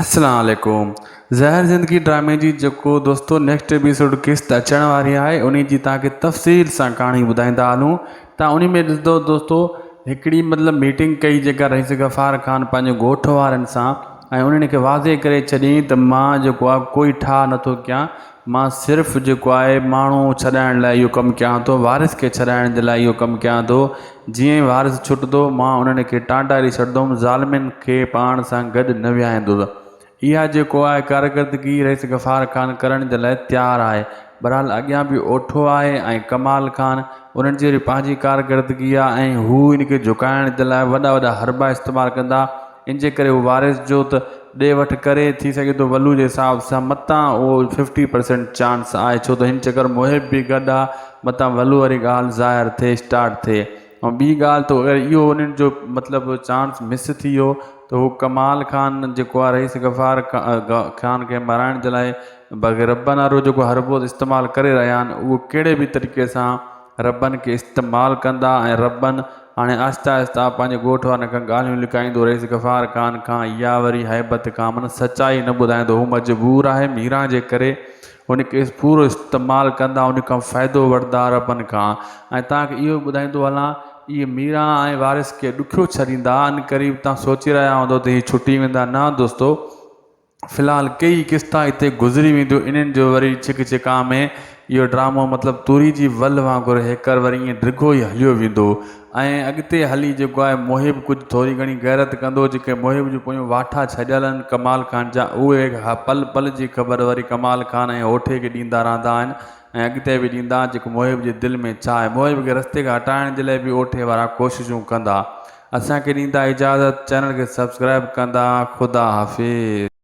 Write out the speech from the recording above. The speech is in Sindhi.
اسلام عليڪم زهر زندگي ڊرامي جي جيڪو دوستو نيڪسٽ ايپيسوڊ قسط اچڻ واري آهي انهي جي توهان کي تفصيل سان ڪهاڻي ٻڌائيندا هلون تان انهي ۾ ڏسندو دوستو هڪڙي مطلب ميٽنگ ڪئي جيڪا رئيس غفار خان پنهنجي ڳوٺ وارن سان ۽ انهن کي واضح ڪري ڇڏيائين ته مان جيڪو آهي ڪوئي ٺاهه نٿو ڪيان مان صرف جيڪو آهي ماڻهو ڇڏائڻ لاء اهو ڪم ڪيان ٿو، وارث کي ڇڏائڻ جي لاء اهو ڪم ڪيان ٿو، جيئن ئي وارث ڇٽندو مان انهن کي ٽانڊاري ڇڏندم، ظالمين کي پاڻ سان گڏ نه ويهائيندس. اها جيڪو آهي ڪارڪردگي رئيس غفار خان ڪرڻ جي لاء تيار آهي. بھرحال اڳيان به اوٺو آهي ۽ ڪمال خان انهن جي وري پنهنجي ڪارڪردگي آهي ۽ هو ان کي جهڪائڻ جي لاء وڏا وڏا حربا استعمال ڪندا. ان جي ڪري هو وارث جو ته ڏي وٺ ڪري، ٿي سگهي ٿو ولو جي حساب سان متان اهو ففٽي پرسينٽ چانس آهي ڇو ته هن چڪر محب به گڏ آ متان ولو واري ڳالهه ظاهر ٿئي اسٽارٽ ٿئي ۽ ٻي ڳالهه ته اگر اهو انهن جو مطلب چانس مس ٿي ويو ته هو ڪمال خان جيڪو آ رئيس غفار خان کي مارائڻ جي لاء باقي ربن وارو جيڪو حربو استعمال ڪري رهيا آهن اهو ڪهڙي به طريقي سان ربن کي استعمال ڪندا ۽ ربن هاڻي آهستي آهستي پنهنجي ڳوٺ وارن کان ڳالهيون لڪائيندو رئيس غفار خان کان يا وري هيبت کان من سچائي نه ٻڌائيندو هو مجبور آهي ميران جي ڪري هن کي پورو استعمال ڪندا ان کان فائدو وٺندا ربن کان ۽ توهان کي اهو به ٻڌائيندو هلان اهي ميران ۽ وارث کي ڏکيو ڇڏيندا ان قريب توهان سوچي رهيا هوندو ته هي ڇٽي ويندا نه دوستو في الحال ڪيئي قسطا اتي گذري وينديون انهن جو وري ڇڪ ڇڪان ۾ اهو ڊرامو مطلب توري جي ول وانگر هيڪر وري ائين ڊگهو ئي هليو ويندو ۽ اڳتي هلي جيڪو آهي محب ڪجهه ٿوري گهڻي غيرت ڪندو جيڪي محب جون پويون واٺا ڇڏيل آهن ڪمال خان جا اهي پل پل جي خبر وري ڪمال خان ۽ اوٺي کي ڏيندا رهندا آهن ۽ اڳتي به ڏيندا جيڪو محب جي دل ۾ ڇا آهي محب کي رستي کان هٽائڻ جي لاء به اوٺي وارا ڪوششون ڪندا اسان کي ڏيندا اجازت چينل کي سبسڪرائب ڪندا خدا حافظ.